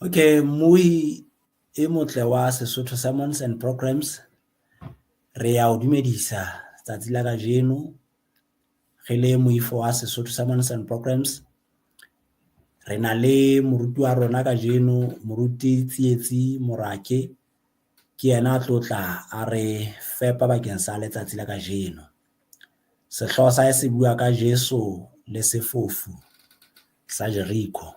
Okay, mmuhi e motle wa Sesotho Sermons and Programs, re ya o dumedisa tsatsi la kajeno re le moifo wa Sesotho Sermons and Programs. Re na le moruti wa rona kajeno, moruti Tsietsi Morake, ke yena a tlo tla a re fepa bakeng sa letsatsi la kajeno. Sehlooho sa hae se bua ka Jesu le sefofu sa Jeriko.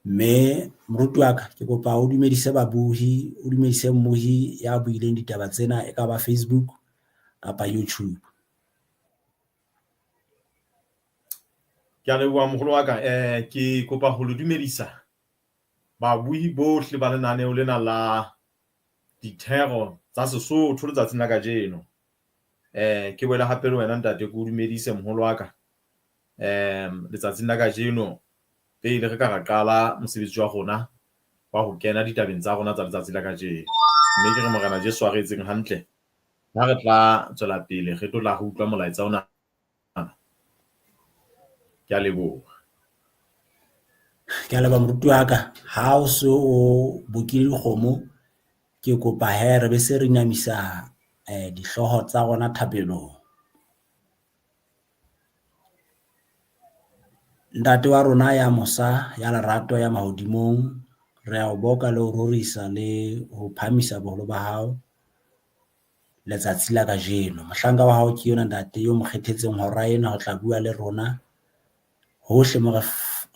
Mme moruti wa ka, ke kopa o dumedise babohi, o dumedise mmohi ya buileng ditaba tsena e ka ba Facebook kapa YouTube. Ke a leboha moholo wa ka. Ke kopa ho le dumedisa babuhi bohle ba lenaneo lena la dithero tsa Sesotho letsatsing la kajeno. Ke boele hape le wena ntate ke o dumedise moholo wa ka. Letsatsing la kajeno pele re ka ra qala mosebetsi wa rona wa ho kena ditabeng tsa rona tsa letsatsi la kajeno. Mme ke re Morena Jesu a re etseng hantle ha re tla tswela pele re tlo tla re utlwa molaetsa ona. Ke a leboha. Ke a leboha moruti wa ka. Ha o se o bokile dikgomo, ke kopa he re be se re inamisa dihlooho tsa rona thapelong. Ntate wa rona ya mosa, ya lerato, ya mahodimong, re a o boka le ho rorisa le ho phahamisa boholo ba hao letsatsi la kajeno. Mohlanka wa hao ke yona ntate yo mo kgethetseng hora ena ho tla bua le rona hohle mo re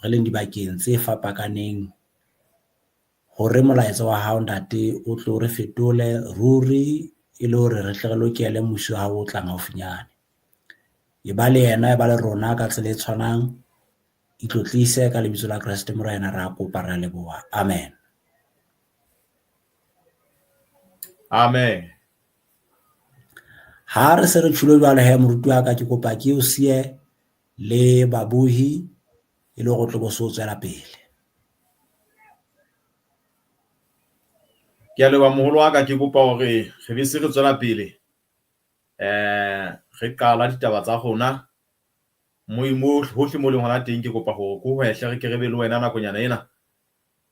leng dibakeng tse fapakaneng, hore molaetsa wa hao ntate o tlo re fetole ruri e le hore re tle re lokele mmuso wa hao o tlang haufinyane. E ba le yena, e ba le rona ka tsela e tshwanang. Itlotlise ka lebitso la Kreste Morena, re a kopa, re a leboha. Amen. Amen. Ha re se re tjholo jwalo he moruti wa ka, ke kopa ke o siye le babohi e le hore o tlo bo so tswela pele. Ke a leboha moholo wa ka, ke kopa hore re be se re tswela pele. Re qala ditaba tsa rona mo hohle mo leng hona teng. Ke kopa hore ko hwehle re ke re be le wena nakonyana ena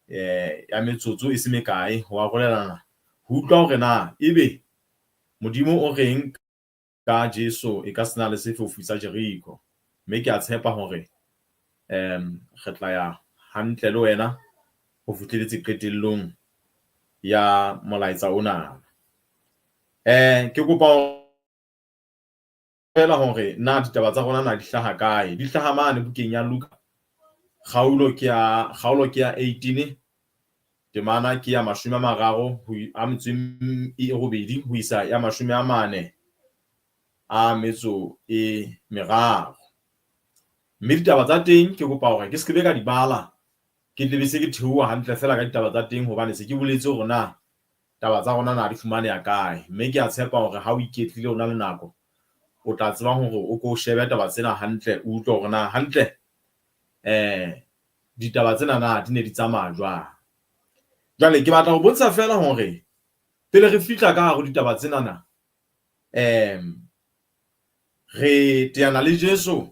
ya metsotso e se mekae ho arolelana ho utlwa hore na ebe Modimo o reng ka Jesu e ka sena le sefofu sa Jeriko. Mme ke a tshepa hore re tla ya hantle le wena ho fihleletse qetellong ya molaetsa ona. Ke kopa fela hore na ditaba tsa rona na di hlaha kae. Di hlaha mane bukeng ya Luka, kgaolo ke ya 18, temana ke ya 38 ho isa ya 43. Mme ditaba tsa teng ke kopa hore ke se ke be ka di bala, ke tle be se ke theoha hantle fela ka ditaba tsa teng, hobane se ke boletse hore na taba tsa rona na di fumaneha kae. Mme ke a tshepa hore ha o iketlile o na le nako, o tla tseba hore o ko shebe taba tsena hantle, o utlwe hore na hantle ditaba tsena na di ne di tsamaya jwang. Jwale ke batla ho bontsha fela hore pele re fihla ka hare ho ditaba tsena na, re teana le Jesu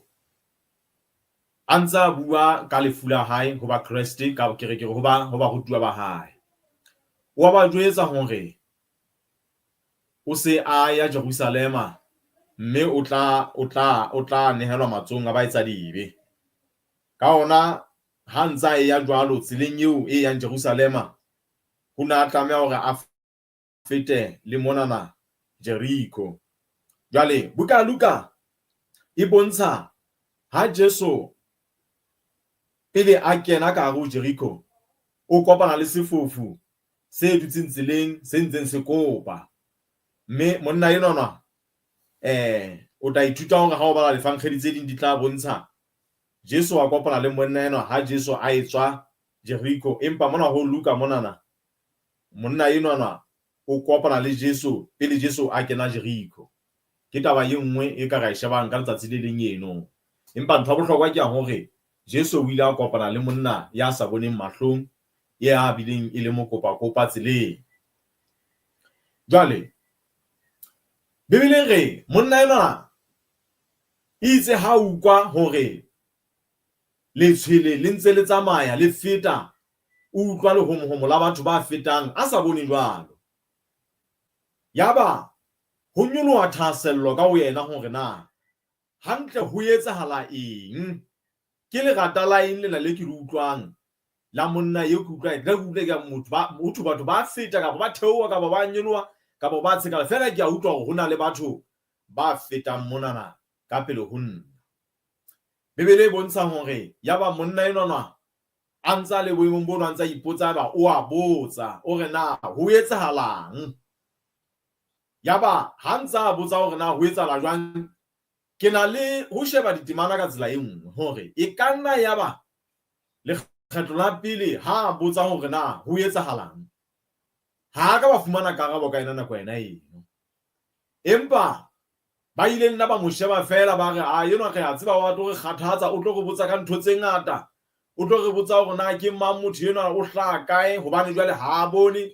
a ntse a bua ka lefu la hae ho Bakreste, ka ke re ke re ho ba ho barutuwa ba hae. Wa ba jwetsa hore o se a ya Jerusalema mme o tla o tla o tla nehelwa matsohong a baetsadibe. Ka hona ha ntse a eya jwalo tseleng eo e yang Jerusalema, ho ne a tlameha hore a fete le monana Jeriko. Jwale buka ya Luka e bontsha ha Jesu pele a kena ka hare ho Jeriko, o kopana le sefofu se dutseng tseleng se ntseng se kopa. Mme monna enwana o tla ithuta hore ha o bala lefankgedi tse ding di tla bontsha Jesu a kopana le monna enwa ha Jesu a etswa Jeriko. Empa mona ho Luka monana, monna enwana o kopana le Jesu pele Jesu a kena Jeriko. Ke taba e nngwe e ka ra e shebang ka letsatsi le leng eno. Empa ntho ya bohlokwa ke ya hore Jesu o ile a kopana le monna ya sa boneng mahlong, ya bileng e le mokopakopa tseleng. Jwale Bibele e re monna enwa itse ha utlwa hore letshwele le ntse le tsamaya le feta O utlwa lehomohomo la batho ba fetang a sa bone jwalo. Yaba ho nyoloha thahasello ka ho yena hore na hantle ho etsahala eng. Ke lerata la eng lena le ke le utlwang la monna eo ke utlwa ke utlwa ke motho ba motho batho ba feta kapa ba theoha kapa ba nyoloha kapa ba tshekala fela ke a utlwa hore ho na le batho ba fetang monana ka pele ho nna. Bibele e bontsha hore yaba monna enwa a ntse a le boemong bono a ntse a ipotsa ba o a botsa o re na ho etsahalang. Yaba ha ntse a botsa hore na ho etsahala jwang, ke na le ho sheba ditemana ka tsela e nngwe hore e ka nna yaba lekgetlo la pele ha a botsa hore na ho etsahalang, ha a ka ba fumana karabo ka yona nako yona eno. Empa ba ile nna ba mo sheba feela ba re, a enwa re a tseba wa tlo re kgathatsa, o tlo re botsa ka ntho tse ngata, o tlo re botsa hore na ke mang motho enwa, o hlaha kae, hobane jwale ha a bone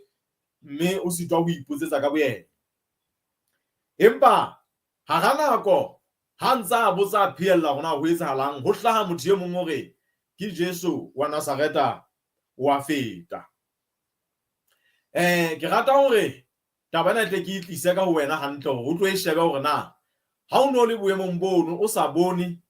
mme o sitwa ho ipotsetsa ka boyena. Empa hara nako ha ntse a botsa a phehella hore na ho etsahalang, ho hlaha motho e mong hore ke Jesu wa Nazareta o a feta. Ke rata hore taba ena tle ke e tlise ka ho wena hantle hore o tlo e shebe hore na ha o no le boemong bono o sa bone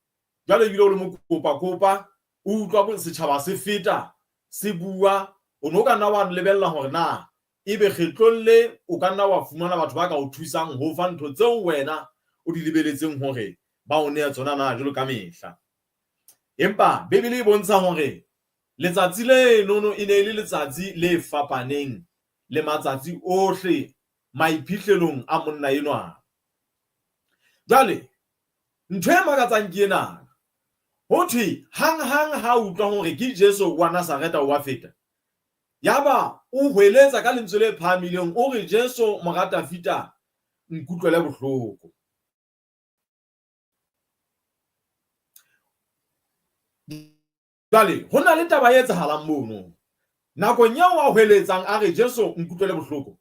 jwale ebile o le mokopa-kopa, o utlwa setjhaba se feta se bua, o no ka nna wa lebella hore na ebe kgetlong le o ka nna wa fumana batho ba ka o thusang ho fa ntho tseo wena o di lebeletseng hore ba o nea tsona na jwalo ka mehla. Empa Bibele e bontsha hore letsatsi lenono e ne e le letsatsi le fapaneng le matsatsi ohle maiphihlelong a monna enwa. Jwale ntho e makatsang ke ena, ho thwe hanghang ha utlwa hore ke Jesu wa Nazareta wa feta, yaba o hweletsa ka lentswe le phahamileng o re, Jesu mora Dafida, nkutlwele bohloko. Jwale ho na le taba e etsahalang mono. Nakong eo a hweletsang a re, Jesu nkutlwele bohloko,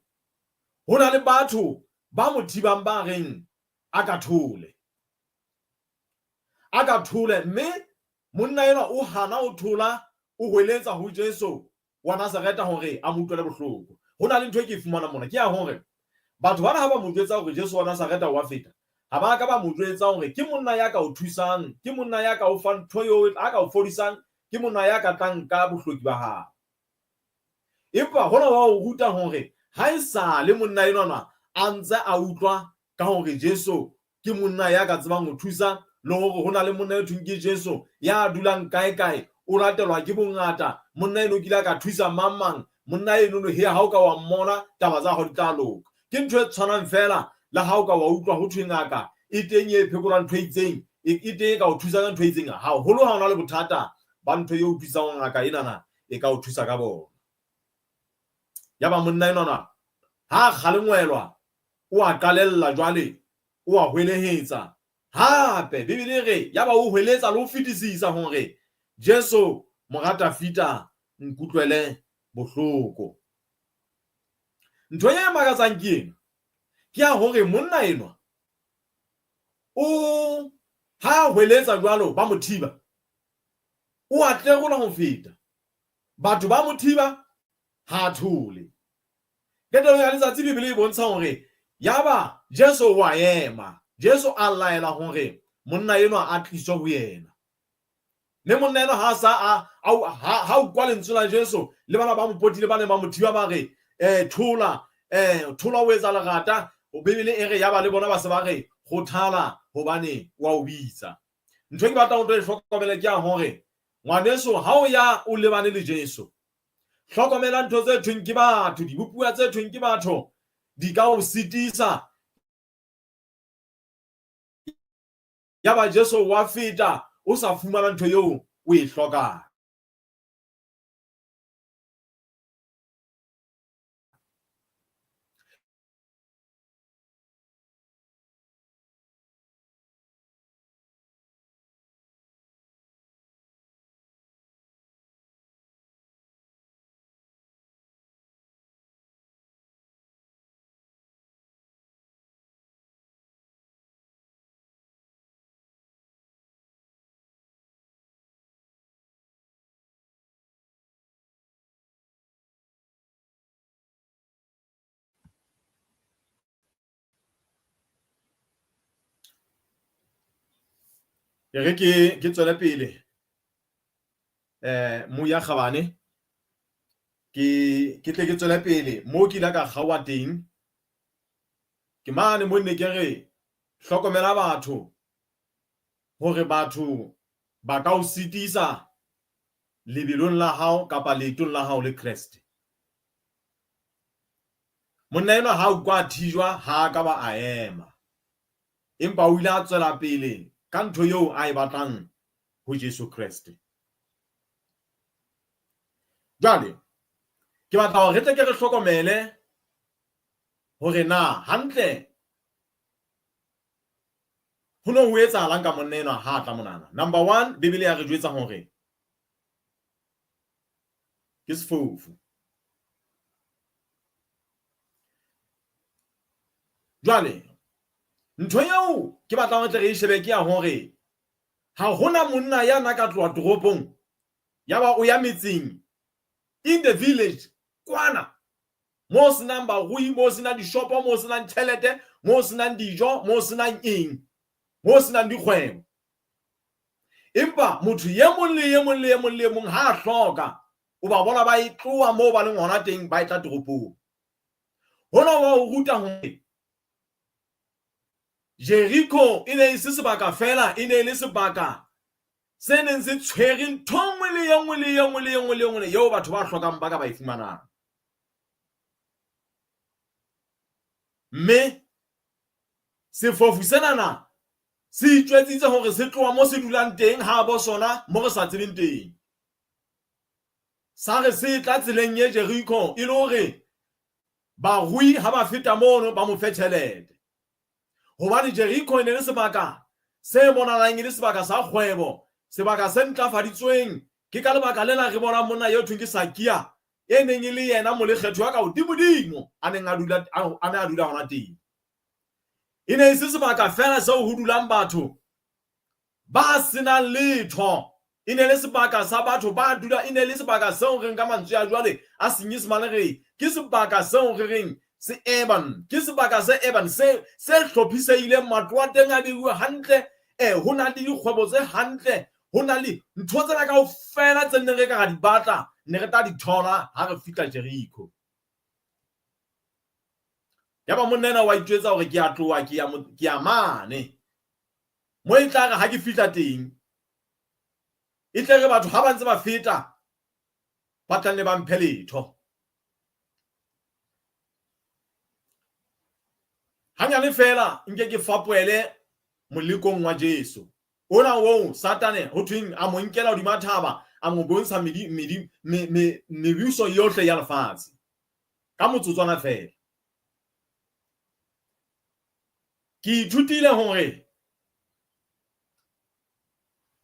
ho na le batho ba mo thibang ba reng a ka thole. A ka thole, mme monna enwa o hana ho thola, o hweletsa ho Jesu wa Nazareta hore a mo utlwele bohloko. Ho na le ntho e ke e fumanang mona, ke ya hore batho bana ha ba mo jwetsa hore Jesu wa Nazareta wa feta, ha ba ka ba mo jwetsa hore ke monna ya ka o thusang, ke monna ya ka o fang ntho eo, a ka o fodisang, ke monna ya ka tlang ka bohloki ba hao. Empa hona wa o ruta hore ha e sale monna enwana a ntse a utlwa ka hore Jesu ke monna ya ka tsebang ho thusa, le hore ho na le monna e thweng ke Jesu ya dulang kae kae, o latelwa ke bongata, monna eno o kile a ka thusa mang mang, monna eno no he ha o ka wa mmona taba tsa hao di tla loka. Ke ntho e tshwanang fela le ha o ka wa utlwa ho thwe ngaka e teng e phekolang ntho e itseng, e teng e ka o thusa ka ntho e itseng, haholo ha o na le bothata ba ntho e o thusang hore ngaka enana e ka o thusa ka bona. Yaba monna enwana ha a kgalengwelwa o a qalella jwale o a hwelehetsa hape. Bibele e re yaba o hweletsa le ho fetisisa hore Jesu mora Dafida nkutlwele bohloko. Ntho e makatsang ke ena, ke ya hore monna enwa o ha hweletsa jwalo ba mo thiba, o a tlerola ho feta. Batho ba mo thiba, ha thole. Qetellong ya letsatsi Bibele e bontsha hore yaba Jesu wa ema. Jesu a laela hore monna enwa a tliswe ho yena. Mme monna enwa ha sa a ha utlwa lentswe la Jesu le bana ba mo potile ba ne ba mo thiba ba re thola, thola o etsa lerata. Bibele e re yaba le bona ba se ba re kgothala hobane wa o bitsa. Ntho e ke batlang o tlo e hlokomele ke ya hore ngwaneso ha o ya o lebane le Jesu, hlokomela ntho tse thweng ke batho, dibopuwa tse thweng ke batho di ka o sitisa. Yaba Jesu wa feta o sa fumana ntho eo o e hlokang. E re ke tswele pele Moya Kgabane, ke tle ke tswele pele mo ke ile ka kgaoha teng. Ke mane mo nne ke re hlokomela batho hore batho ba ka o sitisa lebelong la hao kapa leetong la hao le Kreste. Monna enwa ha utlwa a thijwa ha a ka ba a ema, empa o ile a tswela pele ka ntho eo a e batlang ho Jesu Kreste. Jwale ke batla hore re tle ke re hlokomele hore na hantle ho ne ho etsahalang ka monna enwa ha a tla monana. Number one, Bibele ya re jwetsa hore ke sefofu. Jwale ntho eo ke batlang ho tle re e shebe ke ya hore ha hona monna ya na ka tloha toropong yaba o ya metseng in the village kwana mo senang barui, mo senang dishopo, mo senang tjhelete, mo senang dijo, mo senang eng, mo senang dikgwebo. Empa motho ye mong le ye mong le ye mong le ye mong ha a hloka, o ba bona ba e tloha moo ba leng hona teng ba e tla toropong. Hona wa o ruta hore Jericho e ne e se sebaka fela, e ne e le sebaka se neng se tshwere ntho nngwe le ye nngwe le ye nngwe le ye nngwe le ye nngwe eo batho ba hlokang ba ka ba e fumanang. Mme sefofu senana se itjwetsitse hore se tloha mo se dulang teng ha bo sona mo re sa tsebeng teng. Sa re se tla tseleng ye Jericho e le hore barui ha ba feta mono ba mo fe tjhelete. Hobane Jeriko e ne le sebaka se bonahalang e le sebaka sa kgwebo, sebaka se ntlafaditsweng. Ke ka lebaka lena re bonang monna eo thweng ke Sakia, e neng e le yena molekgetho ya ka hodimodimo a neng a dula, a ne a dula hona teng. E ne e se sebaka feela seo ho dulang batho ba senang letho. E ne le sebaka sa batho ba dula, e ne le sebaka seo re reng ka mantswe a jwale a Senyesemane re re ke sebaka seo re reng se urban, ke sebaka se urban se se hlophisehileng, matlo a teng a behuwe hantle, ho na le dikgwebo tse hantle, ho na le ntho tsena kaofela tse neng re ka ra di batla ne re tla di thola ha re fihla Jericho. Yaba monna ena wa itjwetsa hore ke a tloha ke ya ke ya mane mo e tla re ha ke fihla teng e tle re batho ha ba ntse ba feta ba tla nne ba mphe letho. Hanyane fela nke ke fapoele molekong wa Jesu ona oo Satane ho thweng a mo nkela hodima thaba a mo bontsha mebuso yohle ya lefatshe ka motsotswana fela. Ke ithutile hore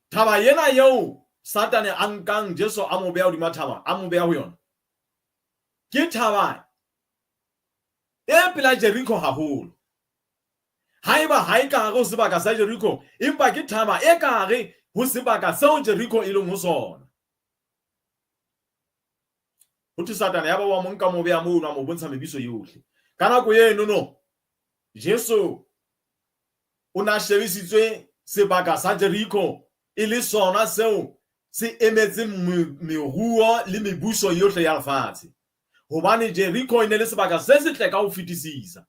thaba ena eo Satane a nkang Jesu a mo beha hodima thaba, a mo beha ho yona, ke thaba e pela Jericho haholo. Haeba ha e ka hare ho sebaka sa Jericho, empa ke thaba e ka hare ho sebaka seo Jericho e leng ho sona. Ho thwe Satane ya ba wa mo nka mo beha mono, a mo bontsha mebuso yohle. Ka nako eno no, Jesu o ne a shebisitswe sebaka sa Jeriko e le sona seo se emetseng meruo le mebuso yohle ya lefatshe. Hobane Jeriko e ne le sebaka se setle ka ho fetisisa.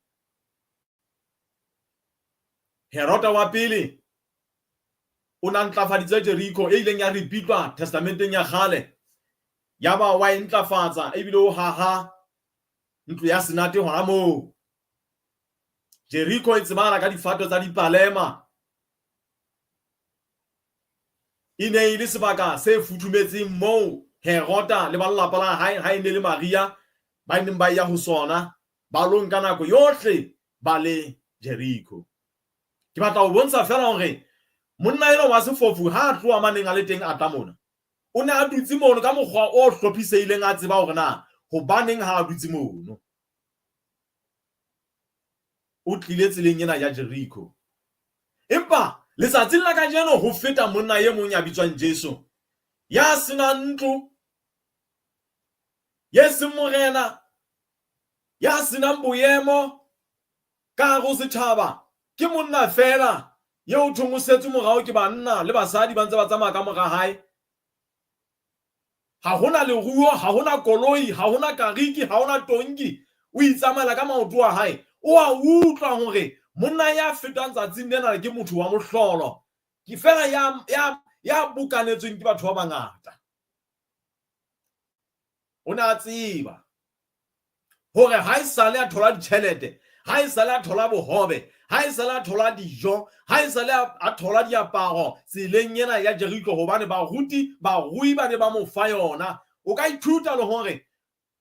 Herota wa pele o ne a ntlafaditse Jeriko e ileng ya ripitlwa Testamenteng ya kgale. Yaba wa e ntlafatsa ebile o haha ntlo ya senate hona moo. Jeriko e tsebahala ka difato tsa dipalema. E ne e le sebaka se futhumetseng moo Herota le ba lelapa la hae ha e ne le Maria ba neng ba ya ho sona ba lo nka nako yohle ba le Jeriko. Ke batla ho bontsha feela hore monna enwa wa sefofu ha a tloha maneng a le teng a tla mona, o ne a dutse mono ka mokgwa o hlophisehileng a tseba hore na hobaneng ha a dutse mono. O tlile tseleng ena ya Jeriko. Empa letsatsing la kajeno ho feta monna e mong ya bitswang Jesu, ya senang ntlo, ye seng morena, ya senang boemo ka hare ho setjhaba, ke monna feela. Eo thong o setswe morao ke banna le basadi ba ntse ba tsamaya ka mora hae. Ha hona leruo, ha hona koloi, ha hona kariki, ha hona tonki. O itsamaela ka maoto a hae. O a utlwa hore monna ya fetang tsatsing lena ke motho wa mohlolo. Ke fela ya ya ya bokanetsweng ke batho ba bangata. O ne a tseba hore ha e sale a thola ditjhelete, ha e sale a thola bohobe, ha e sale a thola dijo, ha e sale a thola diaparo tseleng ena ya Jeriko, hobane baruti barui ba ne ba mo fa yona. O ka ithuta le hore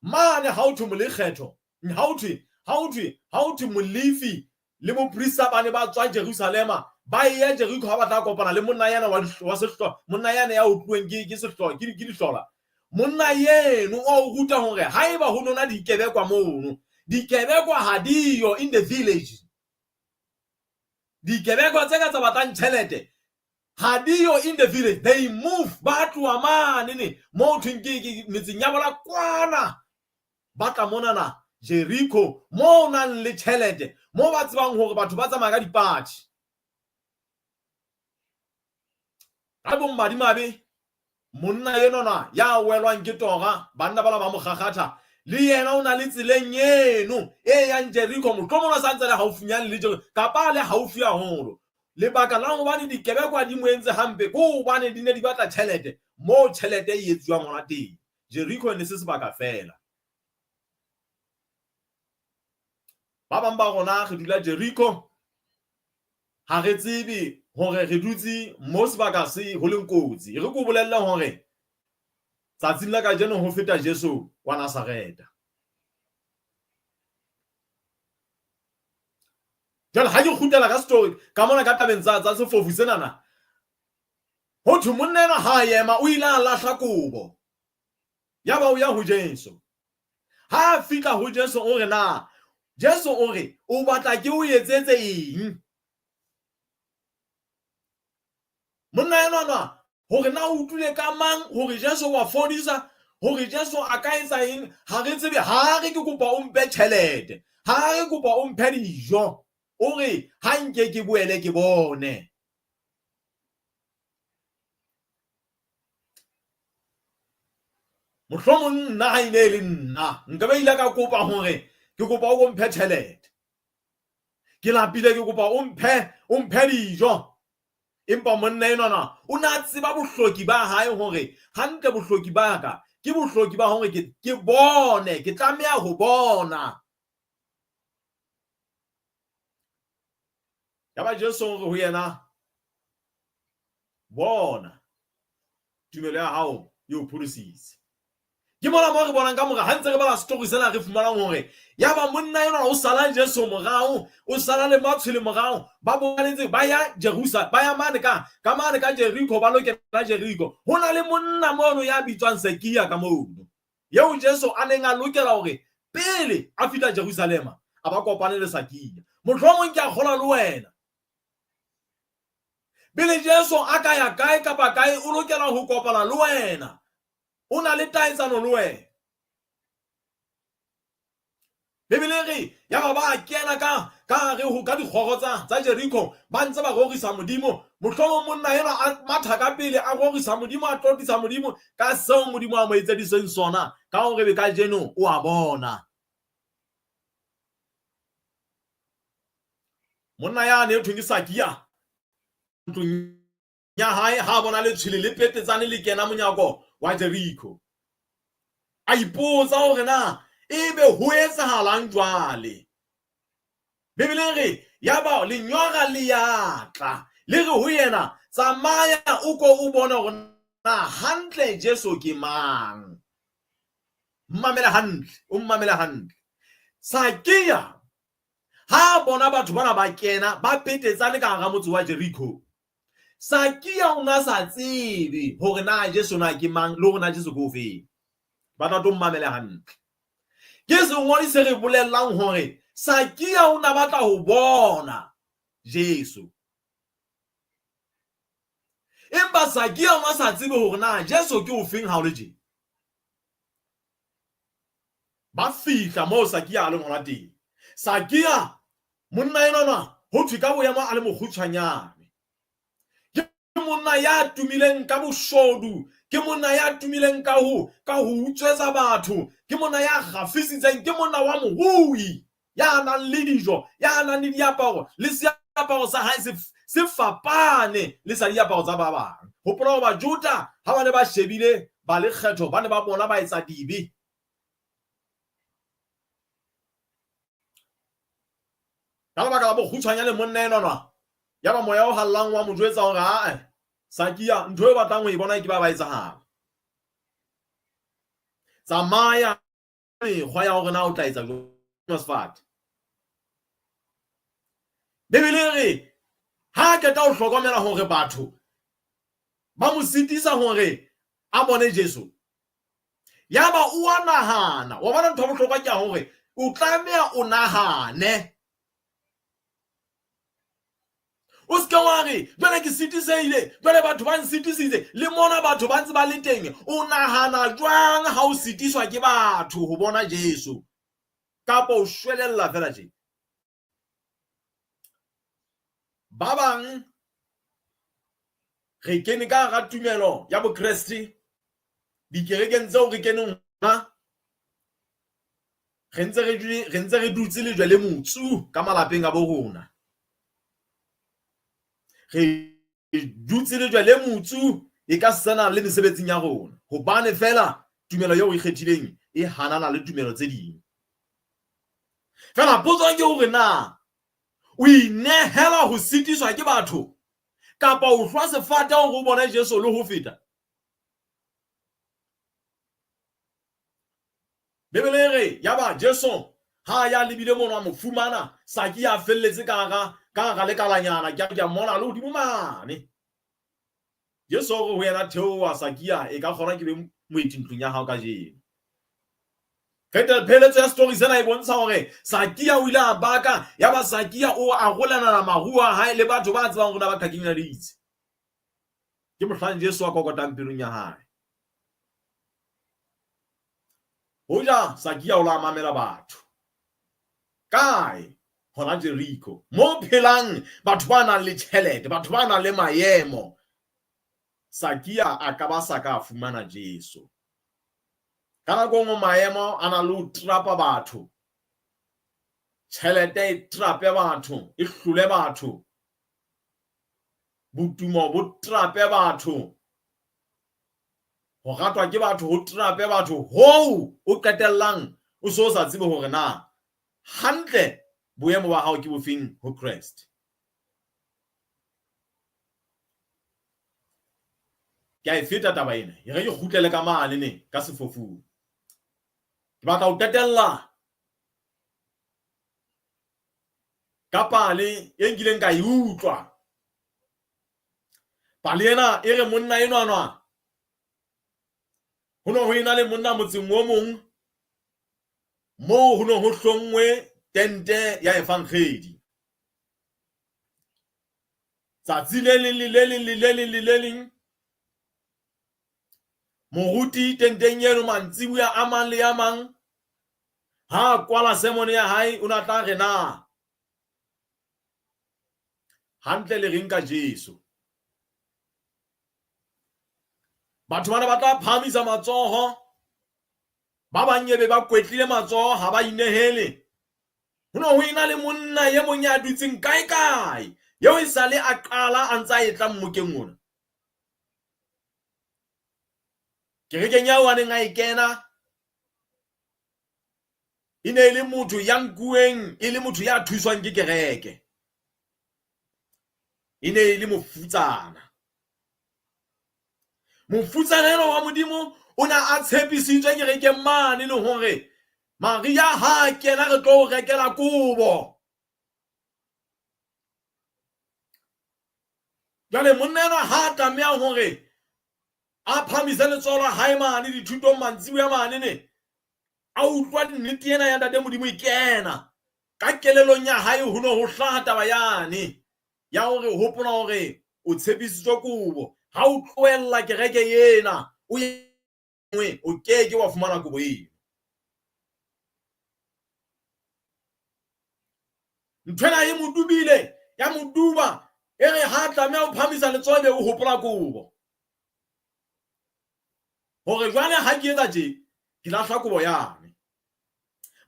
mane ha o thwe molekgetho, ha o thwe ha o thwe ha o thwe molefi le moprista ba ne ba tswa Jerusalema ba eya Jeriko ha ba tla kopana le monna yana wa wa sehlo monna yana ya utluweng ke ke sehlo ke ke dihlola. Monna yeno o o ruta hore haeba ho nona dikebekwa mono, dikebekwa ha diyo in the village. Dikebekwa tse ka tsa batlang tjhelete ha diyo in the village. They move, ba tloha mane ne mo thweng ke ke metseng ya bona kwana, ba tla monana Jericho mo o nang le tjhelete, mo ba tsebang hore batho ba tsamaya ka dipatjhe. Ka bomadimabe monna enona ya welwang ke tora, banna bana ba mo kgakgatha, le yena o na le tseleng eno e yang Jericho, mohlomong o sa ntse le haufinyane le Jericho kapa a le haufi haholo. Lebaka la hobane dikebekwa di mo entse hampe ke hobane di ne di batla tjhelete moo tjhelete e etsuwang hona teng. Jeriko e ne se sebaka feela. Ba bang ba rona re dula Jeriko, ha re tsebe hore re dutse mo sebaka se ho leng kotsi. E re ke o bolelle hore tsatsing la kajeno ho feta Jesu wa Nazareta. Jwale ha ke kgutlela ka story ka mona ka tabeng tsa tsa sefofu senana, ho thwe monna enwa ha a ema o ile a lahla kobo, yaba o ya ho Jesu. Ha a fihla ho Jesu o re na, Jesu o re o batla ke o etsetse eng? Monna enwa nwa hore na o utlwile ka mang hore Jesu wa fodisa, hore Jesu a ka etsa eng, ha re tsebe. Ha re ke kopa o mphe tjhelete, ha re kopa o mphe dijo, o re ha nke ke boele ke bone. Mohlomong nna ha e ne e le nna nka ba ile ka kopa hore ke kopa o mphe tjhelete, ke lapile, ke kopa o mphe o mphe dijo. Empa monna enwana o ne a tseba bohloki ba hae, hore hantle bohloki ba ka ke bohloki ba hore ke ke bone, ke tlameha ho bona. Yaba Jesu o re ho yena, bona, tumelo ya hao e o pholositse. Ke mona mo re bonang ka mora ha ntse re bala story sena re fumanang hore yaba monna enwa o sala Jesu morao, o sala le matshwele morao, ba bokanetse ba ya Jerusalem, ba ya mane ka ka mane ka Jericho, ba lokela Jericho. Ho na le monna mono ya bitswang Sakia ka mono, eo Jesu a neng a lokela hore pele a fihla Jerusalema a ba kopane le Sakia. Mohlomong ke a kgolwa le wena, pele Jesu a ka ya kae kapa kae o lokela ho kopana le wena, o na le taetsano le wena. Bibele e re yaba ba kena ka ka hare ho ka dikgoro tsa tsa Jericho, ba ntse ba rorisa Modimo. Mohlomong monna enwa a matha ka pele a rorisa Modimo, a tlotlisa Modimo ka seo Modimo a mo etseditseng sona, ka hore be kajeno o a bona. Monna yane e thweng ke Sakia ntlong ya hae ha bona letshwele le petetsane le kena monyako wa Jericho, a ipotsa hore na ebe ho etsahalang jwale. Bibele e re yaba lenyora le ya tla le re ho yena, tsamaya o ko o bone hore na hantle Jesu ke mang. Mmamele hantle, o mmamele hantle. Sakia ha bona batho bana ba kena ba petetsane ka hara motse wa Jericho, Sakia o na sa tsebe hore na Jesu na ke mang le hore na Jesu ke ofeng. Ba tla to mmamele hantle. Ke sengodi se re bolellang hore Sakia o na batla ho bona Jesu. Empa Sakia o na sa tsebe hore na Jesu ke ofeng ha o le tje. Ba fihla moo Sakia a leng hona teng. Sakia monna enwana ho thwe ka boemo a le mokgutshwanyane. monna ya tumileng ka boshodu, ke monna ya tumileng ka ho utswetsa batho, ke monna ya gafisitseng, ke monna wa morui ya nang le dijo, ya nang le diaparo, le seaparo sa hae se fapane le sa diaparo tsa ba bang. Hopola hore Bajuda ha ba ne ba shebile ba lekgetho, ba ne ba bona ba etsa dibe. Ka lebaka la bokgutshwanyane monna enwa, ya ba moya o hallang wa mo jwetsa hore ae, Sakia, ntho e batlang ho e bona ke ba ba etsahala. Tsamaya mekgwa ya hore na o tla etsa jwang sefate. Bibele e re ha a qeta ho hlokomela hore batho ba mo sitisa hore a bone Jesu, yaba o a nahana. Wa bona, ntho ya bohlokwa ke ya hore o tlameha o nahane. O se ke wa re jwale ke sitisehile, jwale batho ba nsitisitse, le mona batho ba ntse ba le teng. O nahana jwang ha o sitiswa ke batho ho bona Jesu, kapa o shwelella fela tje? Ba bang re kene ka hara tumelo ya Bokreste dikerekeng tseo re keneng hona, re ntse re dutse lejwe le motsu ka malapeng a bo rona. Re dutse lejwe le motsu e ka sana le mesebetsing ya rona, hobane fela tumelo eo e kgethileng e hanana le tumelo tse ding. Fela potso ke hore na o inehela ho sitiswa ke batho, kapa o hlwa sefate hore o bone Jesu le ho feta? Bibele e re yaba Jesu ha ya lebile mono, a mo fumana Saki ya felletse ka hara lekalanyana. Ke a mmona le hodimo mane. Jesu o re ho yena, "Theoha, Sakia, e ka kgona ke be moeti ntlong ya hao kajeno." Pheletso ya story sena e bontsha hore Sakia o ile a baka. Yaba Sakia o arolelana maruo a hae le batho ba tsebang rona ba qhakenyaditse. Ke mohlang Jesu a kokotang pelong ya hae. Hoja Sakia o la mamela batho kae hona Jericho, mo phelang batho ba nang le tjhelete, batho ba nang le maemo, Sakia a ka ba sa ka fumana Jesu. Ka nako nngwe maemo a na le ho trapa batho, tjhelete e trape batho, e hlole batho, botumo bo trape batho, ho ratwa ke batho ho trape batho, hoo o qetellang o so sa tsebe hore na hantle boemo ba hao ke bofeng ho Kreste. Ke a e feta taba ena, e re ke kgutlele ka mane ne ka sefofung. Ke batla ho qetella ka pale e nkileng ka e utlwa. Pale ena e re monna enwanwa, ho ne ho ena le monna motseng o mong moo ho ne ho hlonngwe tente ya evankgedi. Tsatsi le leng le le leng le le leng le le leng, moruti tenteng eno, mantsibuya a mang le a mang, ha a kwala sermon ya hae, o ne a tla re, "Na hantle le reng ka Jesu?" Batho bana ba tla phahamisa matsoho, ba bang ebe ba kwetlile matsoho, ha ba inehele. Ho ne ho ena le monna e mong ya dutseng kae kae, eo e sale a qala a ntse a etla mmokeng ona kerekeng eo a neng a e kena. E ne e le motho ya nkuweng e le motho ya thuswang ke kereke. E ne e le mofutsana. Mofutsana enwa wa Modimo o ne a tshepisitswe kerekeng mane le hore Maria ha a kena re tlo o rekela kobo. Jwale monna enwa ha a tlameha hore a phahamise letsoho la hae mane dithutong mantsibuya mane, ne a utlwa nnete ena ya Ntate Modimo e kena ka kelellong ya hae. Ho ne ho hlaha taba yane ya hore hopola hore o tshepisitswe kobo, ha o tlohella kereke ena o ye, o keke wa fumana kobo eno. Nthwena e mo dubile, ya mo duba. E re ha tlameha ho phahamisa letsoho ebe o hopola kobo. Hore jwale ha ke etsa tje, ke lahla kobo yane.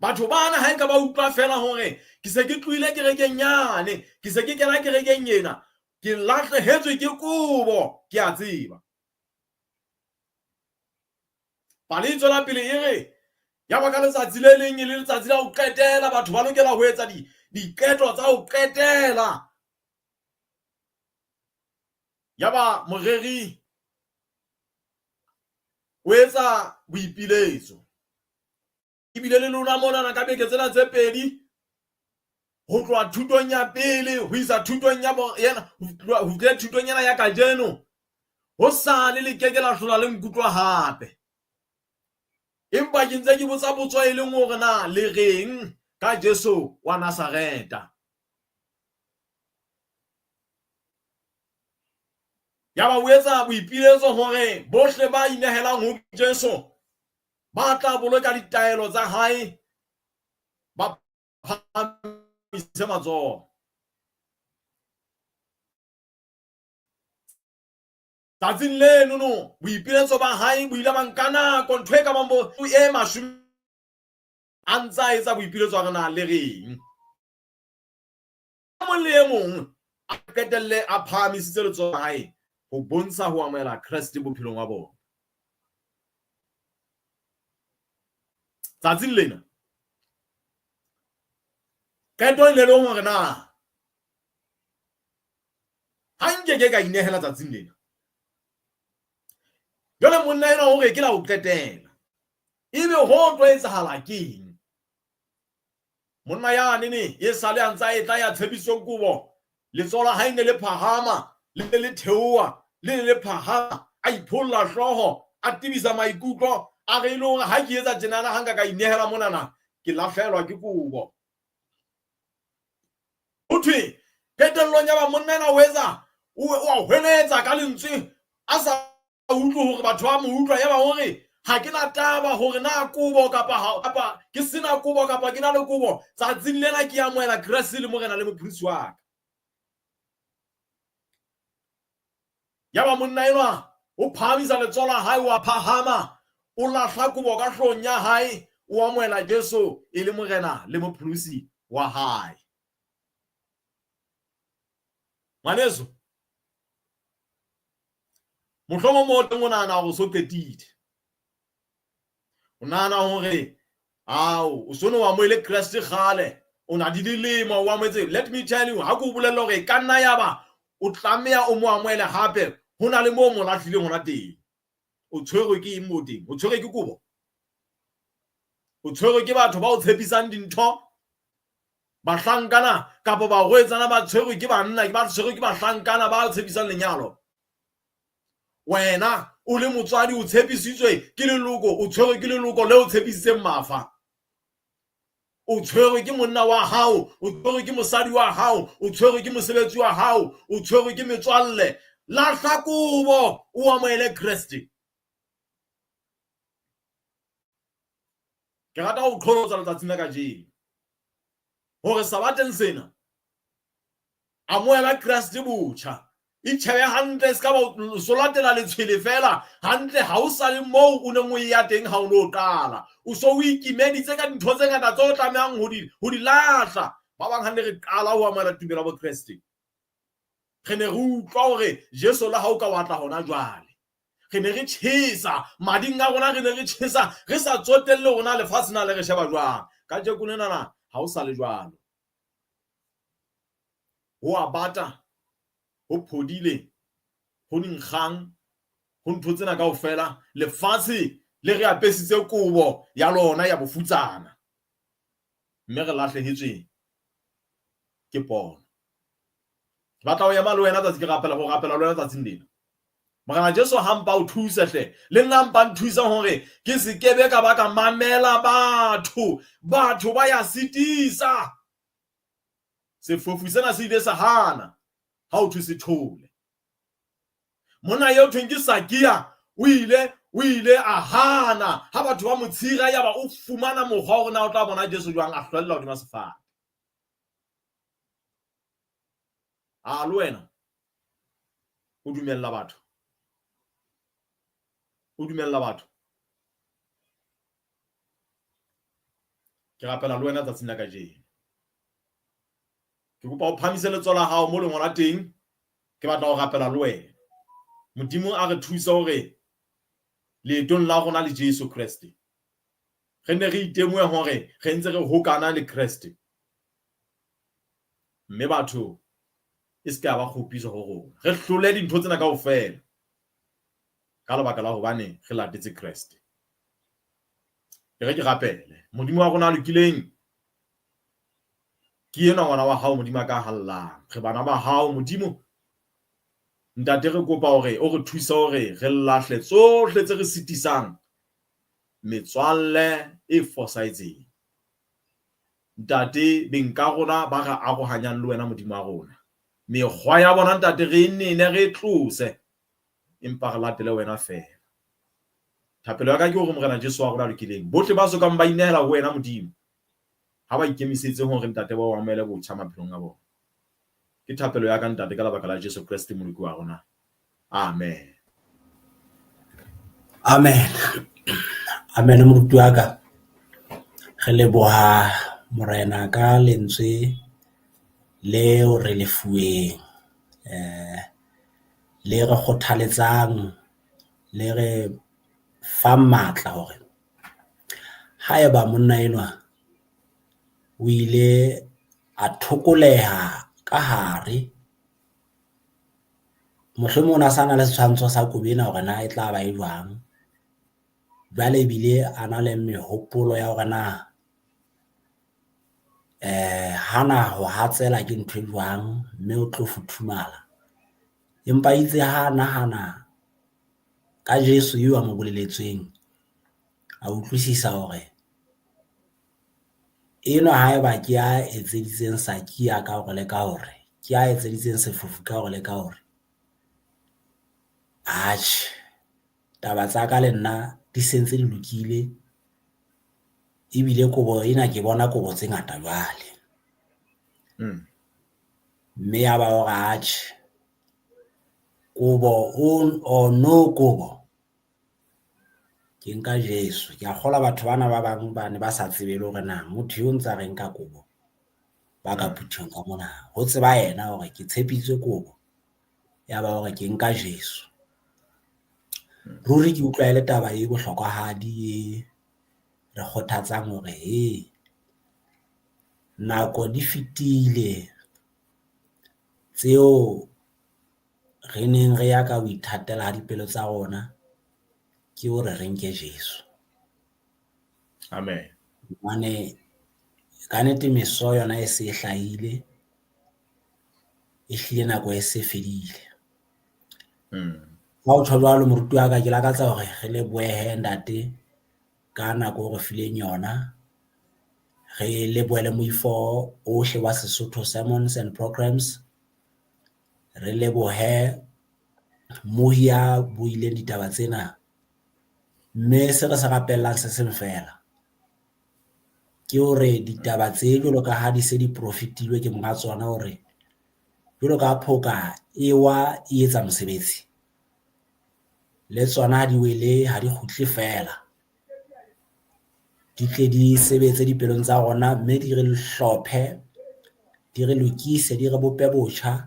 Batho bana ha nka ba utlwa fela hore ke se ke tlohile kerekeng yane, ke se ke kena kerekeng ena, ke lahlehetswe ke kobo, ke a tseba. Pale e tswela pele e re, ya ba ka letsatsi le leng e le letsatsi la ho qetela, batho ba lokela ho etsa diqeto tsa ho qetela. Ya ba moreri o etsa boipiletso. Ebile le lona monana ka beke tsena tse pedi, ho tloha thutong ya pele ho isa thutong ya yena, ho fihla thutong ena ya kajeno, ho sale le keke la hlola le nkutlwa hape. Empa ke ntse ke botsa potso e leng hore na le reng ka Jesu wa Nazareta. Yaba o etsa boipiletso hore bohle ba inehelang ho Jesu ba tla boloka ditaelo tsa hae, ba phahamise matsoho. Tsatsing leno no boipiletso ba hae bo ile ba nka nako, ntho e ka bang bo e mashome a ntse a etsa boipiletso a re na le reng. E mong le e mong a qetelle a phahamisitse letsoho la hae ho bontsha ho amohela Kreste bophelong wa bona. Tsatsing lena qeto e ne le hore na ha nke ke ka inehela tsatsing lena. Jwale monna enwa o re ke la ho qetela, ebe ho tlo etsahala keng? Monna yane ne e sale a ntse a etla ya tshepisong kobo, letsoho la hae ne le phahama, le ne le theoha, le ne le phahama, a ipholla hlooho, a tebisa maikutlo, a re e le hore ha ke etsa tjenana, ha nka ka inehela monana, ke lahlehelwa ke kobo. Ho thwe qetellong ya ba monna ena o etsa, o a hweletsa ka lentswe a sa utlwe hore batho ba mo utlwa, yaba o re, Ha ke na taba hore na kobo kapa kapa ke sena kobo kapa ke na le kobo, tsatsing lena ke amohela Kreste le Morena le Mopholosi wa ka. Yaba monna enwa o phahamisa letsoho la hae, wa phahama, o lahla kobo ka hloohong ya hae, o amohela Jesu e le Morena le Mopholosi wa hae. Ngwaneso, mohlomong mo teng o nahana hore o so qetile, o nahana hore ao o so no amohele Kreste kgale, o na di dilemo o amohetse. Let me tell you, ha ke o bolella hore e ka nna yaba o tlameha o mo amohele hape, ho na le moo mo lahlileng hona teng. O tshwerwe ke eng moo teng? O tshwerwe ke kobo, o tshwerwe ke batho ba o tshepisang dintho, bahlankana kapa barwetsana ba tshwerwe ke banna, ba tshwerwe ke bahlankana ba tshepisang lenyalo. Wena o le motswadi o tshepisitswe ke leloko, o tshwerwe ke leloko le o tshepisitseng mafa. O tshwerwe ke monna wa hao, o tshwerwe ke mosadi wa hao, o tshwerwe ke mosebetsi wa hao, o tshwerwe ke metswalle. Lahla kobo, o amohele Kreste. Ke rata ho qholotsa letsatsing la kajeno hore sabateng sena amohela Kreste botjha. Itjhebe hantle, se ka ba so latela letshwele fela hantle. Ha o sa le moo o neng o ya teng ha o no qala, o so o ikimeditse ka dintho tse ngata tse o tlamehang ho di lahla. Ba bang ha ne re qala ho amohela tumelo ya Bokreste, re ne re utlwa hore Jesu le ha o ka wa tla hona jwale, re ne re tjhesa mading a rona, re ne re tjhesa re sa tsotelle hore na lefatshe na le re sheba jwang. Kajeko lenana ha o sa le jwalo, ho a bata, ho phodile, ho dinkgang, ho ntho tsena kaofela. Lefatshe le re apesitse kobo ya lona ya bofutsana, mme re lahlehetswe ke pono. Ke batla ho ema le wena tsatsi, ke rapela ho rapela le wena tsatsing lena. Morena Jesu ha mpa o thuse hle, le nna mpa nthusa hore ke se kebe ka ba ka mamela batho. Batho ba ya sitisa. Sefofu sena se ile sa hana ha o thwe se thole. Monna eo thweng ke Sakia o ile o ile a hana ha batho ba mo tshira, yaba o fumana mokgwa hore na o tla bona Jesu jwang, a hlwella hodima sefate. A le wena O dumella batho. O dumella batho. Ke rapela le wena tsatsing la kajeno. Ke kopa o phamise letsoho la hao mo leng hona teng. Ke batla ho rapela le wena. Modimo a re thuse hore leetong la rona le Jesu Kreste re ne re itemohe hore re ntse re hokana le Kreste. Mme batho e se ke ya ba kgopiso ho rona. Re hlole dintho tsena kaofela ka lebaka la hobane re latetse Kreste. E re ke rapele. Modimo wa rona a lokileng, ke enwa ngwana wa hao Modimo a ka hallang. Re bana ba hao Modimo. Ntate re kopa hore o re thuse hore re lahle tsohle tse re sitisang, metswalle e fosahetseng. Ntate, beng ka rona ba re arohanyang le wena Modimo wa rona. Mekgwa ya bona ntate re e nene re e tlose, empa re latele wena feela. Thapelo ya ka ke hore Morena Jesu wa rona a lokileng, bohle ba sokang ba inehela ho wena Modimo, ha ba ikemisetse hore ntate ba o amohele botjha maphelong a bona. Ke thapelo ya ka ntate ka lebaka la Jesu Kreste Moloki wa rona. Amen. Amen. Amen moruti wa ka. Re leboha Morena ka lentswe leo re le fuweng. Le re kgothaletsang, le re fang matla hore haeba monna enwa o ile a thokoleha ka hare, mohlomong o na sa na le setshwantsho sa kobo ena hore na e tla ba e jwang. Jwale ebile a na le mehopolo ya hore na hana ho hatsela ke ntho e jwang mme o tlo futhumala. Empa itse ha nahana ka Jesu eo a mo boleletsweng, a utlwisisa hore enwa haeba ke a etseditseng Sakia ka hore le ka hore, ke a etseditseng sefofu ka hore le ka hore, atjhe, taba tsa ka le nna di sentse di lokile, ebile kobo ena ke bona kobo tse ngata jwale. Mme ya ba hore atjhe, kobo o no kobo, ke nka Jesu. Ke a kgolwa batho bana ba bang ba ne ba sa tsebe le hore na motho eo ntsa re nka kobo ba ka phuthehong ka mona. Ho tseba yena hore ke tshepisitswe kobo, ya ba hore ke nka Jesu. Ruri ke utlwa e le taba e bohlokwahadi e re kgothatsang hore he nako di fetile tseo re neng re ya ka ho ithatela ha dipelo tsa rona, ke hore re nke Jesu. Amen. Hobane ka nnete meso yona e se e hlahile, e hlile nako e se fedile. Ha o tjho jwalo moruti wa ka, ke lakatsa hore re lebohe ntate ka nako o re fileng yona. Re lebohele moifo ohle wa Sesotho Sermons and Programs. Re lebohe mohi ya buileng ditaba tsena. Mme se re se rapellang se seng feela ke hore ditaba tse jwalo ka ha di se di profitilwe ke monga tsona, hore jwalo ka phoka e wa e etsa mosebetsi, le tsona ha di wele ha di kgutle feela, di tle di sebetse dipelong tsa rona, mme di re hlophe, di re lokise, di re bope botjha,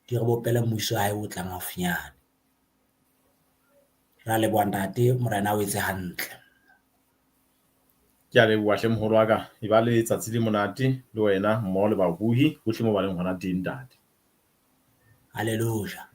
di re bopele mmuso wa hae o tlang haufinyane. Ra leboha ntate, Morena o etse hantle. Ke a leboha hle moholo wa ka. E ba le tsatsi le monate le wena mmoho le babohi hohle moo ba leng hona teng ntate. Hallelujah.